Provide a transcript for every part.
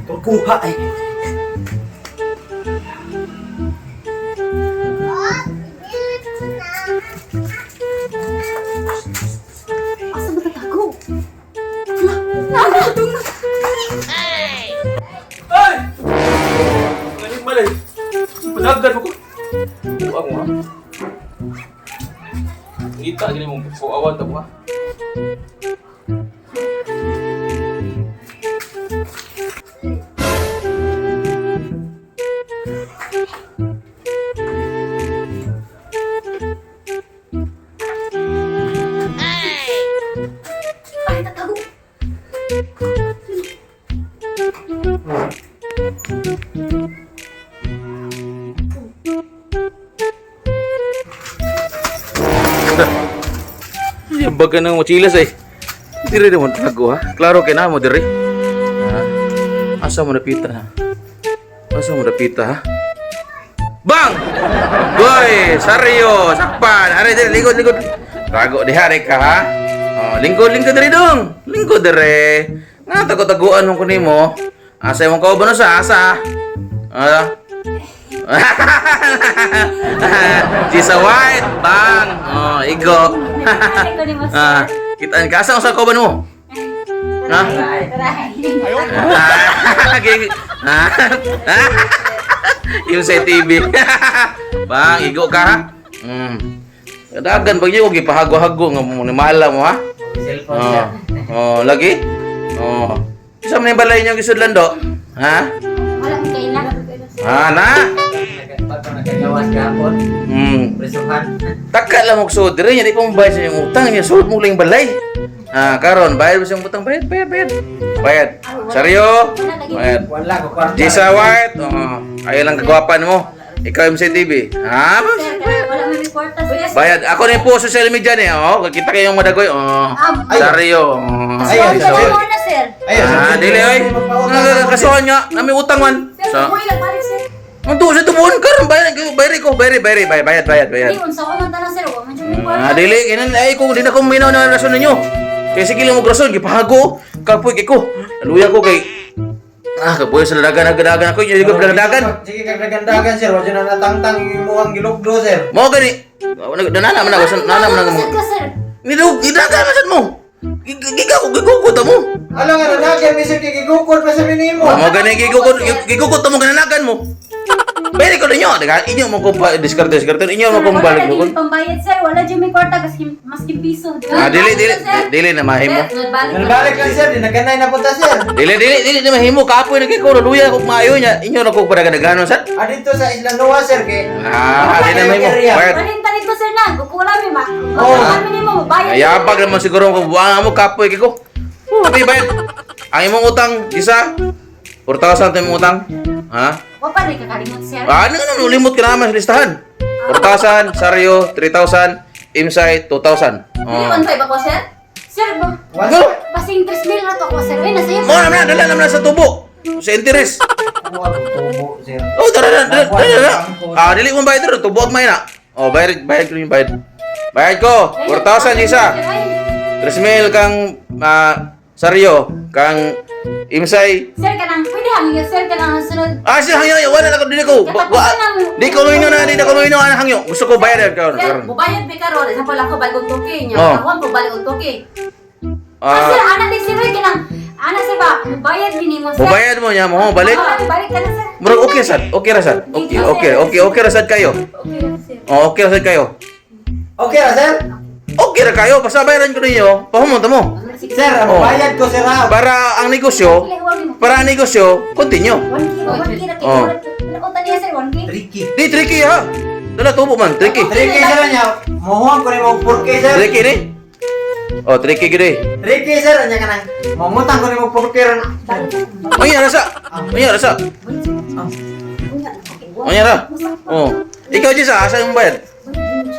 Pagkuha ay. Asa ba tatago? Hala, nandito na. Ay! Ngayon malay. Panagdan mo ko. Buang mo ha. Ngita gini mong puawan ta mo ha. Ay, tatago. Yung baga ng mochilas eh. Dire mo tago ha. Klaro kay na mo dire. Ha? Asa mo napita ha? Asa mo napita ha? Bang! Goy, saryo, sakpan. Are dire lingkod lingkod. Tago diha re ka ha. Oh, lingkod lingkod dire dong. Lingkod dire. Nga tago-taguan mo ko nimo. Asa imong kauban sa asa? Ah. Gisa White, bang. Oh, igo. Ay, ko ni mo, sir. Ah, kita ka asa sa kauban mo? Ha? Taray. Ah, ah. Yung sa TV. Bang, igo ka ha? Dagan pag niyo gipahago-hago nga mo ni mala mo ha? Cellphone Oh. sir. Oh, lagi. Oh. Isa man yung balay niyo gisudlan do? Ha? Wala mo kayo na. Ah, na. Bago nakagawas kahapon. Presuhan. Taka lang og suod diri, di pa mo bayad sa inyong utang, niya suod mo lang yung balay. Ah, karon bayad mo sa inyong utang, bayad, bayad, bayad. Bayad. Seryo? Bayad. Wala ko kwarta. Jisa White, oh, ayaw lang kagwapan mo. Ikaw MCTV. Ha? Sir, kaya wala may reporta, sir. Bayad. Ako na yung po social media niya. Oh, kita kayong madagoy. Oh. Seryo. Oh. Ay, Ay, sir. sir. na, sir. Ayun, Ah, dili oy. Kasuhan nga, nami utang man. Sir, Sa buhay lang balik, sir. Mundo sa tubuon karon bayad bayad ko, bayad bayad bayad bayad bayad bayad. Hindi, unsa ko man tanan, sir. Wa man siya may kwarta. Ah, dili kinan ay ko di na ko minaw na rason ninyo. Kay sige lang mo rason gipahago. Kapoy kay ko. Luya ko kay Ah, kapoy sa dagan dagan ako, inyo ko dagan. Sige kag dagan sir, wa na natangtang yung imuhang gilugdo sir. Mo gani. Nana man ako, nana man ako. Sir ka, sir. Nido, gidagan man sad mo. Giga ko gigukod mo. Ala nga nanagan mi sir kay gigukod pa sa minimo. Mo gani gigukod gigukod mo gananagan mo. Pwede ko ninyo, daga inyo mo ko pa diskarte diskarte inyo mo Sir, kong wala balik lagi mo. may pambayad, sir. Wala dyan may kwarta, maski piso. Ah, dili dili dili na mahimo. Nalbalik lang sir, di naganay na punta sir. Dili dili dili na mahimo kapoy na kay ko luya ko maayo nya inyo na ko padagadanon sad. Ah, dito sa Isla Noa sir kay. Ah, di na mahimo. Bayad. Balin ta dito, sir, na. Kukula mi ma. Oh. Kami nimo bayad. Ayabag naman siguro kung buwang mo kapoy kay ko. Abi bayad. Ang imong utang isa 4,000 to imong utang. Ha? Wa pa rin kakalimot, sir. Ah, ano ano limot ka naman sa listahan. 4,000, Saryo 3,000, Imsay 2,000. Dili Oh. 1.5 ako, sir? Sir, ba, One Go! basing 3,000 na to ako, sir. Ay, nasa iyo. Mo na dala naman na sa tubo. Sa interest. Kuha ko tubo sir. Oh, tara na, dala, dala, dala. Ah, dili mo bayad ro, tubo may na. Oh, bayad, bayad ko yung bayad. Bayad ko, 4,000 isa. 3,000 kang Saryo, kang Imsay. Sir, kanang pwede hangyo, sir, kanang ang sunod. Ah, siya hangyo, wala na ko dili ko. Di ko minyo na, di ko minyo na hangyo. Gusto ko bayad karon. Sir, bubayad mi karon, example ako balik og 2K nya. Oh. Ako ang balik og 2K. Ah, sir, Ah, ana din sir, oy, kanang ana sir ba, bayad minimo sir. mubayad mo niya mo, balik. Ah, balik ka na sir. Murag okay sad, okay ra sad. Okay, okay, okay, okay ra sad kayo. Okay, sir. Oh, okay ra sad kayo. Okay ra sir? Okay ra kayo, basta bayaran ko ninyo. Pahumon ta mo. Sige. Sir, ang Oh. bayad ko sir ha. Para ang negosyo, para ang negosyo, continue. 1K, 1K na Oh. kayo. Unta niya sir, 1K. Tricky. Di tricky ha. Dala tubo man, tricky. Tricky sir niya. Mohuan ko nimo 4K sir. Tricky ni. Oh, tricky gid eh. Tricky sir nya kanang mangutang ko nimo 4K ron. Unya rasa. Unya rasa. Unya ra. Oh. Ikaw Jisa, asa yung bayad?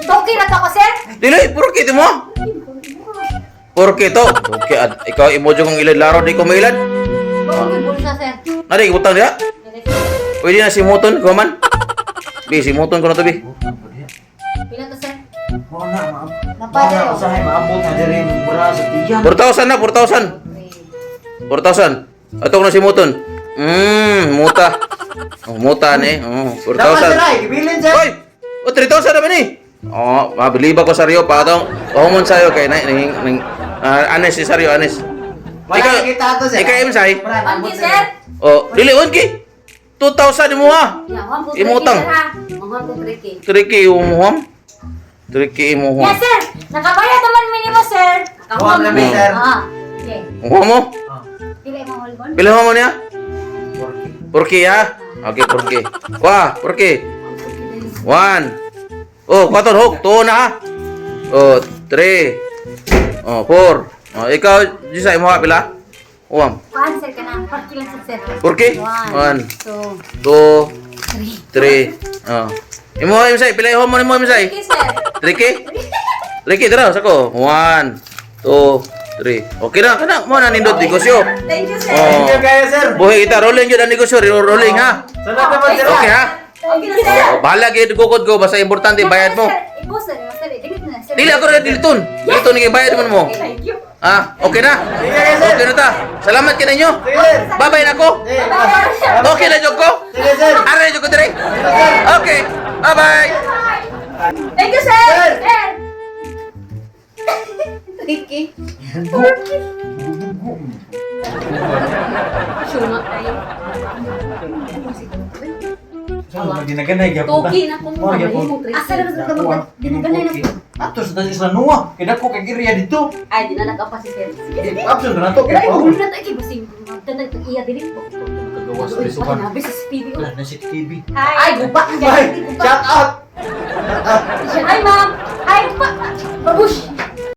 2K na to ako sir. Dili, puro kito mo. Puro kito. Okay, ad, ikaw imo jud kong ilad laro di ko mailad. Bakit may bulsa sir? Nari utang diha. Pwede na simuton ko man. Bi, simuton ko na to bi. Pila to sir? Mo na ma. Napadayo. Usahay maabot na diri mura sa tiyan. 4,000 na, 4,000. 4,000. Ato ko na si Muton. Muta. Oh, muta ni. Oh, Dapat sir 4,000. ay, gibilin sir. Oy! Oh, 3,000 naman eh. Oh, mabilib ako sa Rio pa atong pahumon sa'yo kay na ning ning anes si Sario anes. Wala nakita ato sir. Ikaw imsay. 1K, sir. Oh, dili 1K. 2,000 imo ha. Yeah, 1.3K, Imutang. sir, ha. 1.3K. 3K imo ha. 3K imo ha. Yes, sir. Nakabayad naman minimo, sir. Huwag na mi sir. Ah, okay. Huwa mo? Oh, Pila imong holgon? Pila mo niya? 4K. 4K ha? Okay, 4K. Wah, 4K. 1. Oh, kwator hook. 2 na ha. Oh, 3. Oh, 4. Oh, ikaw, Jisay, mo ha pila? Uwam. Kuan, sir, ka na. 4 lang sa sir. 4K? 1, 1, 2, 2, 3. 3. Oh. Imo, Imsay, pila mo mo Imsay? 3K, sir. 3K? 3K, tara, sako. 1, 2, 3. Okay na, kana. Mo na nindot negosyo. Thank you, sir. Oh. Thank you kayo sir. Buhi kita, rolling yun ang negosyo. Rolling ha. Sunod naman sir. Okay ha? Okay na, sir. Oh, bahala gyud gukod ko basta importante bayad mo. Sir, ipo, sir. Sir, dili na, sir. Dili ako rin diliton. Diliton ni bayad mo mo. Thank you. Ah, okay na. Sige kayo sir. Okay na ta. Salamat kay ninyo. Sige sir. Babay na ko. Sige. Okay na jud ko. Sige sir. Ara jud ko dire. Okay. Bye-bye. Thank you, sir. Sir. Sir. 3K. Sure kayo. Saan magdinaganay gyapon ta? 2K na kung Mao gyapon. Asa na ba sa mag dinaganay na Ato sa tayo sa nuwa. Kaya ko kay area dito. Ay, di na nagkapa si sir. Sige, sige. Absent na to. Ay, hulo na tayo kay basing. Magtanag tag iya dili po. Kagawas Uy, pag sa TV. Wala na si TV. Hi. Ay, guba. Bye. Shout out. Hi, ma'am. Hi, pa. Babush.